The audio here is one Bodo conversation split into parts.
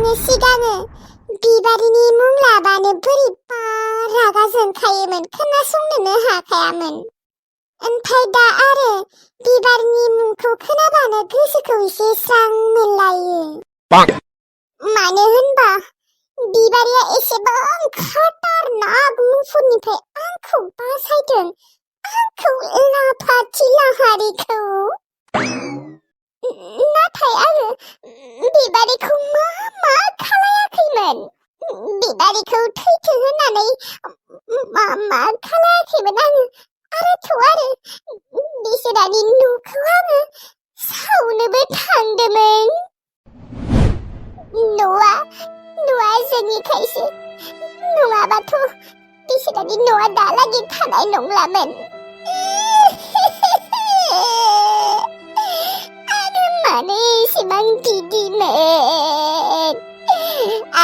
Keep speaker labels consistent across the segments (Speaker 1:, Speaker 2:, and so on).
Speaker 1: आङो सिगाङो बिबारिनि मुं लाबानो बोरैबा रागा जोंखायोमोन, खोनासंनोनो हाखायामोन। ओमफ्राय दा आरो बिबारनि मुंखौ खोनाबानो गोसोखौ एसे स्रां मोनलायो। मानो होनबा बिबारिया एसेबां खाटारनाक मुफुरनिफ्राय आंखौ बासायदों, आंखौ लाफाथि लाहारिखौ। नाथाय आङो बिबारिखौ मा खालायाखैमोन? बिबारिखौ थैथो होननानै मा खालायाखैमोन आङो? आरो बिसोरानि न'खौ आङो सावनोबो थांदोंमोन। न'आ जोंनिखायसो, नङाबाथ' बिसोरानि न'आ दालागै थानाय नंलामोन। आङो मानो एसेबां गिदिमोन?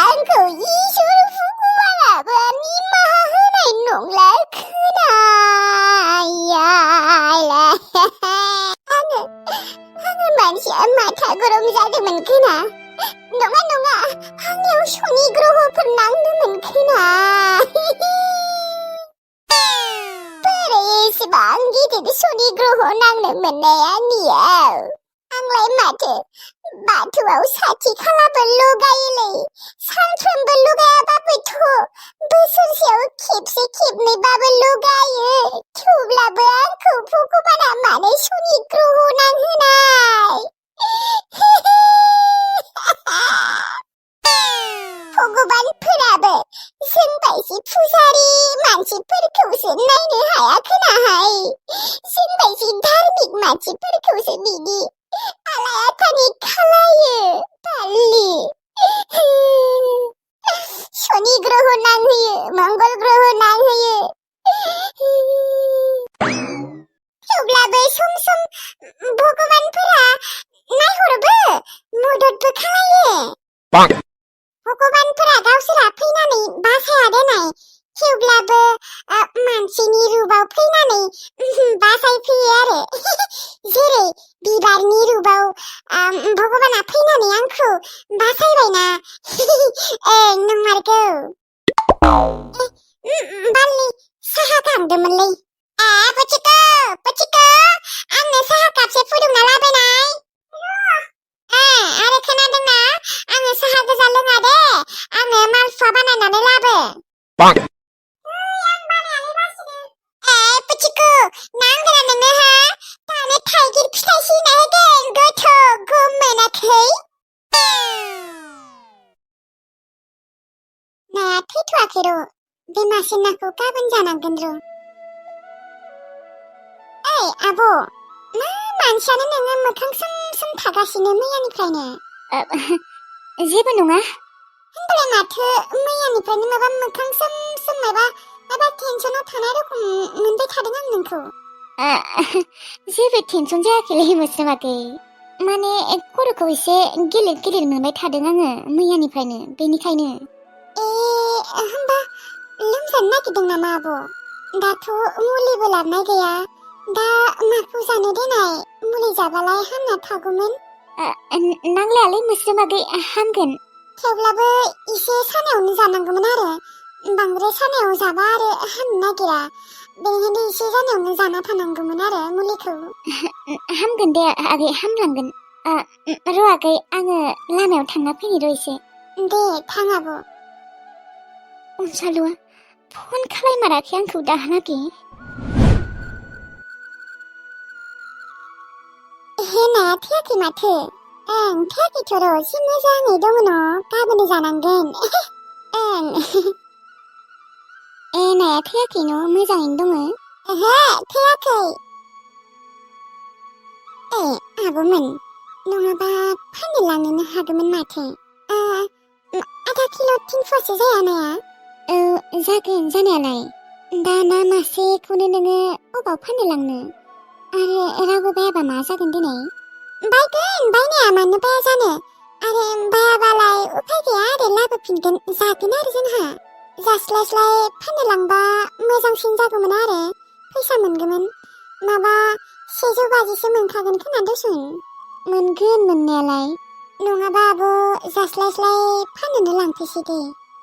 Speaker 1: आंखौ इसोर भगबानाबो निमाहा होनाय नंला खोना। आङो मानसिया माथा गरम जादोंमोन खोना। नङा, आंनियाव शनि ग्रहफोर नांदोंमोन खोना। बोरै एसेबां गिदिर शनि ग्रह नांनो मोननाय आंनियाव? आंलाय माथो बाथौआव साथि खालाबो लगायोलै। सानफ्रोमबो लगायाबाबोथ' बोसोरसेयाव खेबसे खेबनैबाबो लगायो। थेवब्लाबो आंखौ भगबाना मानो शनि ग्रह नांहोनाय? भगबानफोराबो जोंबायदि फुजारि मानसिफोरखौसो नायनो हाया खोनाहाय। जोंबायदि धार्मिक मानसिफोरखौसो बिदि आलाय-आथानि खालायो बालि। शनि ग्रह नांहोयो, मंगल ग्रह नांहोयो। थेवब्लाबो सम सम भगबानफोरा नायहरोबो, मददबो खालायो। भगबानफोरा गावसोरा फैनानै बासाया देनाय, थेवब्लाबो मानसिनि रुपाव फैनानै बासायफैयो आरो। जेरै बिबारनि रुपाव भगबाना फैनानै आंखौ बासायबायना। नंमारगौ। बालि साहा गांदोंमोनलै। पचिको, आंनो साहा कापसे फुदुंना लाबोनाय। आरो खोनादोंना? आङो साहा गोजा लोङा दे, आङो मालपुवा बानायनानै लाबो। आं बानायालै बासिनो। पचिको, नांगोना नोंनो? दानो थाइगिर फिथाइ सिना होगोन, गोथाव गम मोनाखै? नाया थैथ'वाखै र', बे मासे नाखौ गाबोन जानांगोन र'। आब', मा मानसियानो नोङो मोखां सोम थागासिनो मैयानिफ्रायनो?
Speaker 2: जेबो नङा।
Speaker 1: होनबालाय माथो मैयानिफ्रायनो माबा मोखां सोम माबा टेनसनाव थानाय रखम मोनबाय थादों आं नोंखौ।
Speaker 2: जेबो टेनसन जायाखैलै मोस्रोमाखै। माने खर'खौ एसे गिलिर मोनबाय थादों आङो मैयानिफ्रायनो, बेनिखायनो।
Speaker 1: होमबा लोमजानो नागिरदों नामा आब'? दाथ' मुलिबो लाबोनाय गैया। दा माखौ जानो देनाय? मुलि जाबालाय हामना थागौमोन।
Speaker 2: नांलायालै मोस्रोमाखै, हामगोन।
Speaker 1: थेवब्लाबो एसे सानायावनो जानांगौमोन आरो। बांद्राय सानायाव जाबा आरो हामनो नागिरा। बेनिखायनो एसे जानायावनो जाना थानांगौमोन आरो मुलिखौ।
Speaker 2: हामगोन दे आगै, हामलांगोन। र' आगै, आङो लामायाव थांना फैनि र' एसे।
Speaker 1: दे थां आब'।
Speaker 2: अनसालुआ फन खालायमाराखै आंखौ दाहालागै।
Speaker 1: नाया थैयाखै माथो? थैयाखैथ' र', जि मोजाङै दङ न', गाबोन जानांगोन।
Speaker 2: नाया थैयाखै न', मोजाङैनो दङ?
Speaker 1: ओहो, थैयाखै। आब'मोन, नङाबा फाननो लांनोनो हागौमोन माथो। आधा किल' 3 फवासो जाया नाया?
Speaker 2: जागोन जानायालाय। दा ना मासेखौनो नोङो अबाव फाननो लांनो? आरो रावबो बायाबा मा जागोन दिनै?
Speaker 1: बायगोन, बायनाया मानो बाया जानो? आरो बायाबालाय उफाय गैया आरो लाबोफिनगोन, जागोन आरो जोंहा। जास्लायस्लाय फाननो लांबा मोजांसिन जागौमोन आरो, फैसा मोनगौमोन। माबा 150 मोनखागोन खोमा दसुन।
Speaker 2: मोनगोन मोननायालाय, नङाबा आब' जास्लायस्लाय फाननोनो लांफैसै दे।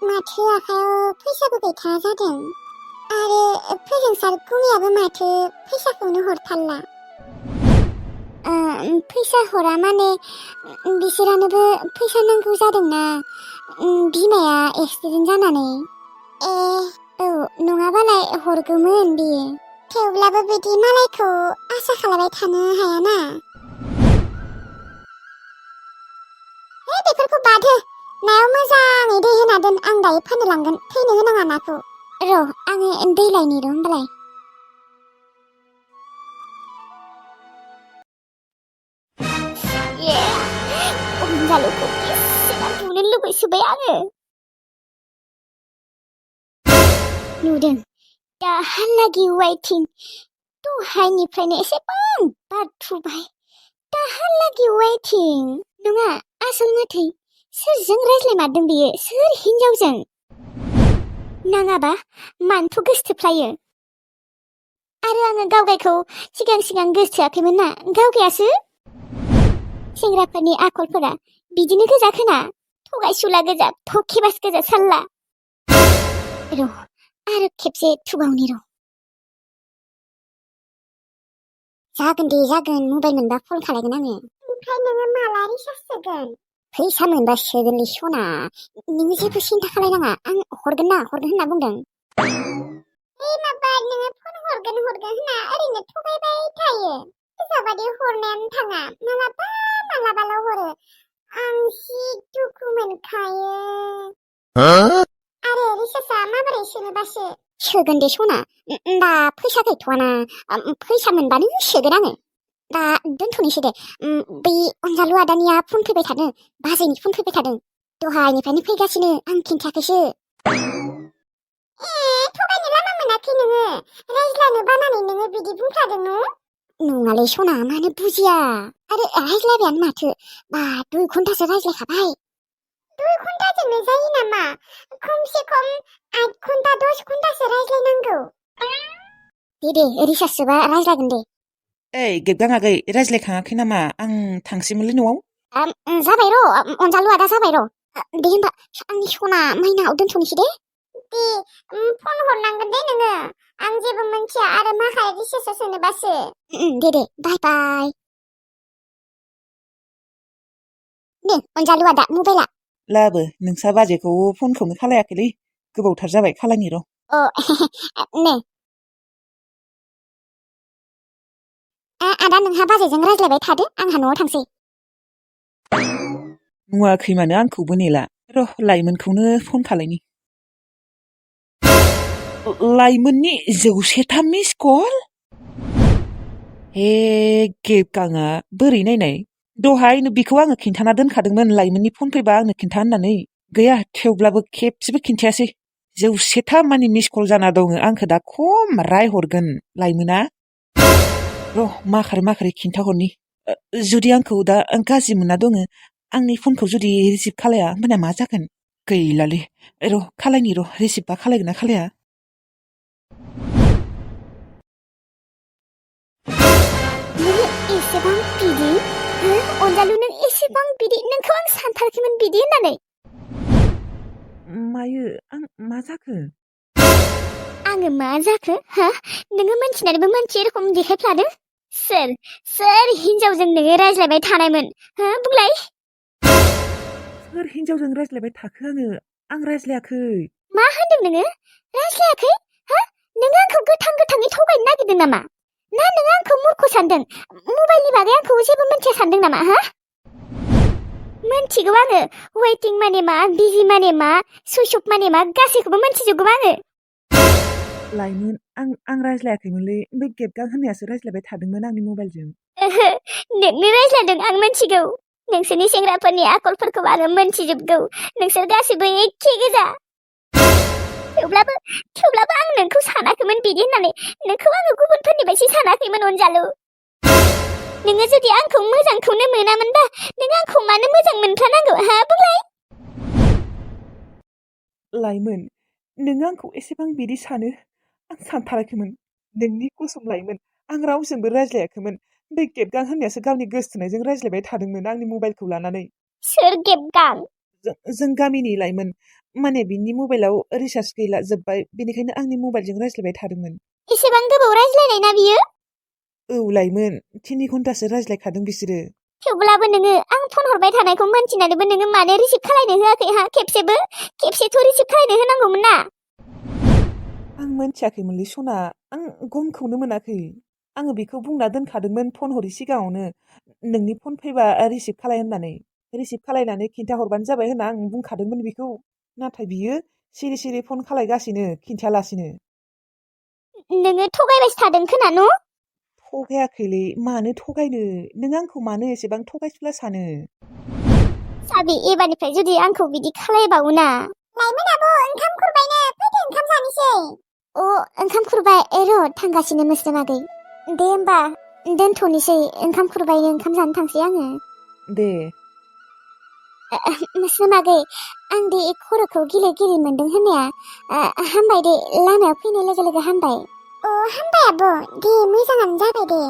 Speaker 2: माथो आखायाव फैसाबो गैथारा जादों। आरो फोजोंसार गुमैयाबो माथो फैसाखौनो हरथारला। फैसा हरा माने बिसोरानोबो फैसा नांगौ जादोंना बिमाया एक्सिडेन्ट जानानै। औ नङाबालाय हरगौमोन बियो। थेवब्लाबो बिदि मालायखौ आसा खालामबाय थानो हायाना। बेफोरखौ बादहो। नायाव मोजाङै दै होना दोन, आं दायो फाननो लांगोन। थैनो होनाङा नाखौ। र' आङो दै लायनि र' होमबालाय। अनजालुखौ बेसेबां बुनो लुबैसोबाय आङो। नुदों दाहालागि वाइटिं। दहायनिफ्रायनो एसेबां बाथुबाय, दाहालागि वाइटिं। नङा, आसल माथो सोरजों रायज्लायमारदों बियो? सोर हिनजावजों? नाङाबा मानोथ' गोसोथोफ्लायो? आरो आङो गावगायखौ सिगां गोसोथोआखैमोन ना, गावगायासो। सेंग्राफोरनि आखलफोरा बिदिनो गोजा खोना, थगायसुला गोजा, थखेबास गोजा साल्ला। र' आरो खेबसे थुबावनि र'। जागोन दे जागोन, मबाइल मोनबा फन खालायगोन आङो। ओमफ्राय नोङो माला रिसार्ज सोगोन? फैसा मोनबा सोगोनलै सना, नोङो जेबो सिन्था खालायनाङा। आं हरगोन होनना बुंदों। माबा नोङो फन हरगोन होनना ओरैनो थगायबाय थायो। फैसाबादि हरनायानो थाङा, मालाबाल' हरो। आं जि दुखु मोनखायो। आरो रिसार्जआ माबोरै सोनोबासो? सोगोन दे सना, दा फैसा गैथ'वाना। फैसा मोनबानो सोगोन आङो। दा दोनथ'नोसै दे। बै अनजालु आदानिया फन फैबाय थादों, बाजैनि फन फैबाय थादों। दहायनिफ्रायनो फैगासिनो, आं खिन्थायाखैसो। थगायनो लामा मोनाखै नोङो। रायज्लायनो बानानै नोङो बिदि बुंफ्लादों न'? नङालै सना, मानो बुजिया? आरो रायज्लायबायानो माथो। 2 घन्टासो रायज्लायखाबाय। 2 घन्टाजोंनो जायो नामा? खमसे खम 8 घन्टा 10 घन्टासो रायज्लायनांगौ। दे रिसार्ज सोबा रायज्लायगोन दे।
Speaker 3: गेबगां आगै, रायज्लायखाङाखै नामा? आं थांसैमोनलै न'आव।
Speaker 2: जाबाय र', अनजालु आदा जाबाय र'। दे होमबा आंनि सना माइनाव, दोनथ'नोसै दे। दे फन हरनांगोन दे नोङो। आं जेबो मोनथिया आरो माखाया रिसार्जआ सोनोबासो। दे बाय बाय। नै अनजालु आदा मबाइला।
Speaker 3: लाबो, नोंसा बाजैखौ फनखौनो खालायाखैलै। गोबावथार जाबाय, खालायनि र'।
Speaker 2: नै आदा, नोंहा बाजैजों रायज्लायबाय थादो, आंहा न'आव थांसै।
Speaker 3: नुवाखै मानो आंखौबो नेला। र' लाइमोनखौनो फन खालायनि। लाइमोननि 103 मिस कल? हे गेबगाङा, बोरै नायनाय? दहायनो बिखौ आङो खिन्थाना दोनखादोंमोन, लाइमोननि फन फैबा आंनो खिन्था होननानै। गैया, थेवब्लाबो खेबसेबो खिन्थायासै। 103 मानि मिस कल जाना दङ। आंखौ दा खम रायहरगोन लाइमोना। र' माखारै खिन्थाहरनि। जुदि आंखौ दा गाज्रि मोनना दङ, आंनि फनखौ जुदि रिसिभ खालाया, होमबाना मा जागोन? गैलालै, र' खालायनि र', रिसिभबा खालायगोन ना खालाया?
Speaker 2: नोङो एसेबां बिदि? अनजालु, नों एसेबां बिदि? नोंखौ आं सानथाराखैमोन बिदि होननानै।
Speaker 3: मायो, आं मा जाखो?
Speaker 2: आङो मा जाखो? नोङो मोनथिनानैबो मोनथियै रखम देखायफ्लादों। सोर हिनजावजों नोङो रायज्लायबाय थानायमोन? बुंलाय।
Speaker 3: सोर हिनजावजों रायज्लायबाय थाखो आङो? आं रायज्लायाखै।
Speaker 2: मा होनदों नोङो? रायज्लायाखै? नोङो आंखौ गोथाङै थगायनो नागिरदों नामा? ना नोङो आंखौ मूर्ख सानदों? मबाइलनि बागै आंखौ जेबो मोनथिया सानदों नामा? मोनथिगौ आङो। वेटिं माने मा, बिजि माने मा, सुइच अफ माने मा, गासैखौबो मोनथिजोबगौ आङो।
Speaker 3: लाइमोन, आं रायज्लायाखैमोनलै। बे गेबगां होननायासो रायज्लायबाय थादोंमोन आंनि मबाइलजों।
Speaker 2: नोंनो रायज्लायदों, आं मोनथिगौ। नोंसोरनि सेंग्राफोरनि आखलफोरखौ आङो मोनथिजोबगौ। नोंसोर गासिबो एखे गोजा। थेवब्लाबो आं नोंखौ सानाखैमोन बिदि होननानै। नोंखौ आङो गुबुनफोरनि बायदि सानाखैमोन अनजालु। नोङो जुदि आंखौ मोजांखौनो मोनामोनबा, नों आंखौ मानो मोजां मोनफ्लानांगौ? बुंलाय।
Speaker 3: लाइमोन, नोङो आंखौ एसेबां बिदि सानो? आं सानथाराखैमोन। नोंनि कसम लाइमोन, आं रावजोंबो रायज्लायाखैमोन। बे गेबगां होननायासो गावनि गोसोथोनायजों रायज्लायबाय थादोंमोन आंनि मबाइलखौ लानानै।
Speaker 2: सोर गेबगां?
Speaker 3: जों गामिनि लाइमोन माने बिनि मबाइलाव रिसार्ज गैला जोब्बाय बेनिखायनो आंनि मबाइलजों रायज्लायबाय थादोंमोन।
Speaker 2: एसेबां गोबाव रायज्लायनाय ना बियो?
Speaker 3: औ लाइमोन 3 घन्टासो रायज्लायखादों बिसोरो।
Speaker 2: थेवब्लाबो नोङो आं फन हरबाय थानायखौ मोनथिनानैबो नोङो मानो रिसिभ खालायनो होआखै हा? खेबसेथ' रिसिभ खालायनो होनांगौमोन ना?
Speaker 3: आं मोनथियाखैमोनलै सना, आं गमखौनो मोनाखै। आङो बेखौ बुंना दोनखादोंमोन फन हरै सिगाङावनो नोंनि फन फैबा रिसिभ खालाय होननानै। रिसिभ खालायनानै खिन्थाहरबानो जाबाय होनना आं बुंखादोंमोन बेखौ। नाथाय बियो सिरि सिरि फन खालायगासिनो खिन्थायालासिनो।
Speaker 2: नोङो थगायबायसो थादों खोना न'?
Speaker 3: थगायाखैलै, मानो थगायनो? नों आंखौ मानो एसेबां थगायसुला सानो?
Speaker 2: साबि एबारनिफ्राय जुदि आंखौ बिदि खालायबावो ना।
Speaker 1: लाइमोन आब' ओंखाम खुरबायनो फैदो ओंखाम जानोसै।
Speaker 2: ओंखाम खुरबाय र' थांगासिनो मोस्रोम आगै। दे होमबा दोनथ'नोसै, ओंखाम खुरबायनो ओंखाम जानो थांसै आङो।
Speaker 3: दे।
Speaker 2: मोस्रोम आगै, आं दे खर'खौ गिलिर गिलिर मोनदों होननाया हामबाय दे, लामायाव फैनाय लोगो लोगो हामबाय।
Speaker 1: हामबाय आब', दे मोजाङानो जाबाय दे।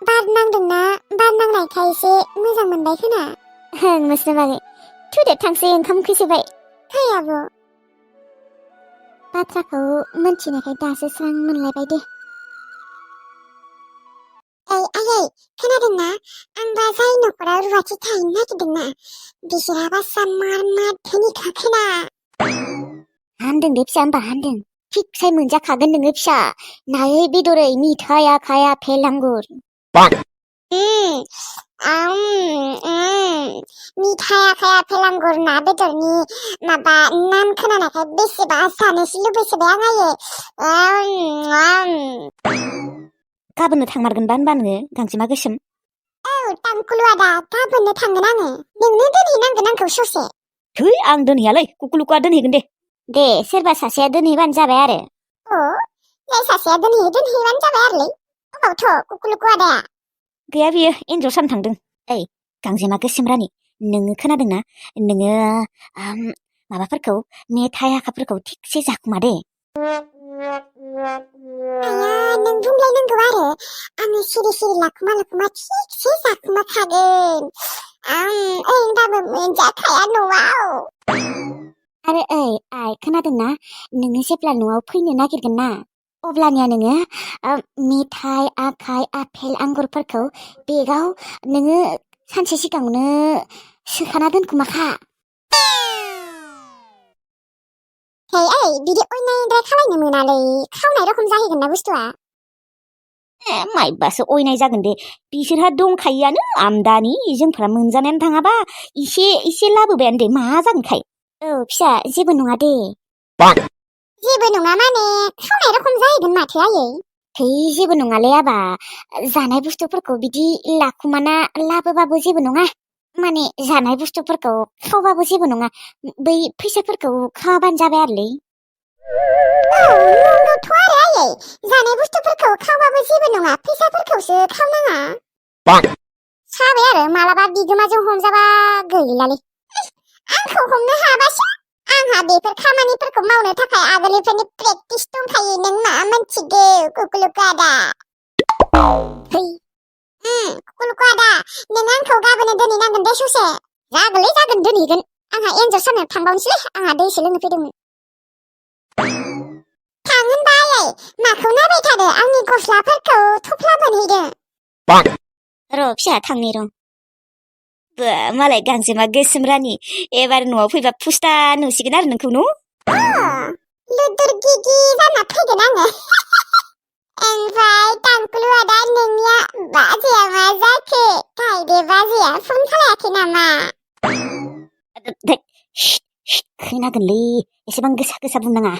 Speaker 1: बार नांदोंना, बार नांनायखाय एसे मोजां मोनबाय खोना।
Speaker 2: ओं मोस्रोम आगै, थुदो थांसै ओंखाम उखैसोबाय।
Speaker 1: फै आब'।
Speaker 2: बाथ्राखौ मोनथिनायखाय दासो स्रां मोनलायबाय दे।
Speaker 1: आयै खोनादोंना? आंबा जाय न'खराव रुवाथि थाहैनो नागिरदोंना, बिसोरहाबा मार धोनिखा खोना।
Speaker 2: हामदों दे फिसा, होमबा हामदों। थिगसे मोनजाखागोन नोङो फिसा, नायै बेदरै मिथाइ आखाइ आपेल आंगुर।
Speaker 1: मिथाइ आखाइ आपेल आंगुर ना बेदरनि माबा नाम खोनानायखाय बेसेबा जानोसो लुबैसोबाय आं आयै।
Speaker 2: गाबोननो थांमारगोनबा होनबा नोङो गांजेमा गोसोम?
Speaker 1: औ तांकुलु आदा, गाबोननो थांगोन आङो। नोंनो दोनहैनांगोन आंखौ ससे।
Speaker 2: थै आं दोनहैयालै, कुकुलुकुआ दोनहैगोन दे। दे सोरबा सासेया दोनहैबानो जाबाय आरो।
Speaker 1: जाय सासेया दोनहैबानो जाबाय आरोलै। अबावथ' कुकुलुकु आदाया?
Speaker 2: गैया बियो एन्जर सानो थांदों। ओइ गांजेमा गोसोम रानि, नोङो खोनादोंना? नोङो माबाफोरखौ मेथाइ आखाफोरखौ थिगसे जाखुमा दे।
Speaker 1: आया नों बुंलायनांगौ आरो आङो सिरि सिरि लाखुमा लाखुमा थिगसे जाखुमाखागोन। आं ओरैनोबाबो मोनजाखाया न'आव।
Speaker 2: आरो ओइ आइ खोनादोंना? नोङो जेब्ला न'आव फैनो नागिरगोन ना, अब्लानिया नोङो मेथाइ आखाइ आपेल आंगुरफोरखौ बेगाव नोङो सानसे सिगाङावनो सोखाना दोनखुमाखा।
Speaker 1: ओइ बिदि अयनायद्राय खालायनो मोनालै, खावनाय रखम जाहैगोन ना बुस्थुआ।
Speaker 2: माइबासो अयनाय जागोन दे, बिसोरहा दंखायोआनो आमदानि, जोंफोरा मोनजानायानो थाङाबा इसे लाबोबायानो दे, मा जागोनखाय। औ फिसा जेबो नङा दे।
Speaker 1: जेबो नङा माने खावनाय रखम जाहैगोन माथो आयै।
Speaker 2: थै जेबो नङालै आबा, जानाय बुस्थुफोरखौ बिदि लाखुमाना लाबोबाबो जेबो नङा। माने जानाय बुस्थुफोरखौ खावबाबो जेबो नङा, बै फैसाफोरखौ खावाबानो जाबाय आरोलै।
Speaker 1: नंगौथ' आरो आयै, जानाय बुस्थुफोरखौ खावबाबो जेबो नङा, फैसाफोरखौसो खावनाङा। साबाय आरो मालाबा बिगोमाजों हमजाबा गैलालै। आंखौ हमनो हाबासो, आंहा बेफोर खामानिफोरखौ मावनो थाखाय आगोलनिफ्रायनो प्रेक्टिस दंखायो, नों मा मोनथिगौ कुकुलुकु आदा? कुकुलुकु आदा, नों आंखौ गाबोनो दोनहैनांगोन दे ससे। जागोनलै जागोन, दोनहैगोन। आंहा एन्जर सानो थांबावनोसैलै, आंहा दैसो लोंनो फैदोंमोन। थां होनबा आयै, माखौ नायबाय थादो? आंनि गस्लाफोरखौ थफ्ला बोनहैदो।
Speaker 2: र' फिसा थांनि र'। मालाय गांजेमा गोसोम रानि, एबार न'आव फैबा फुस्ता नुसिगोन आरो नोंखौ न'?
Speaker 1: लुदुर गिगि जाना फैगोन आङो। ओमफ्राय तांकुलु आदा, नोंनिया बाजैया मा जाखो? थाइदे बाजैया फन खालायाखै नामा?
Speaker 2: खोनागोनलै, एसेबां गोसा गोसा बुंनाङा।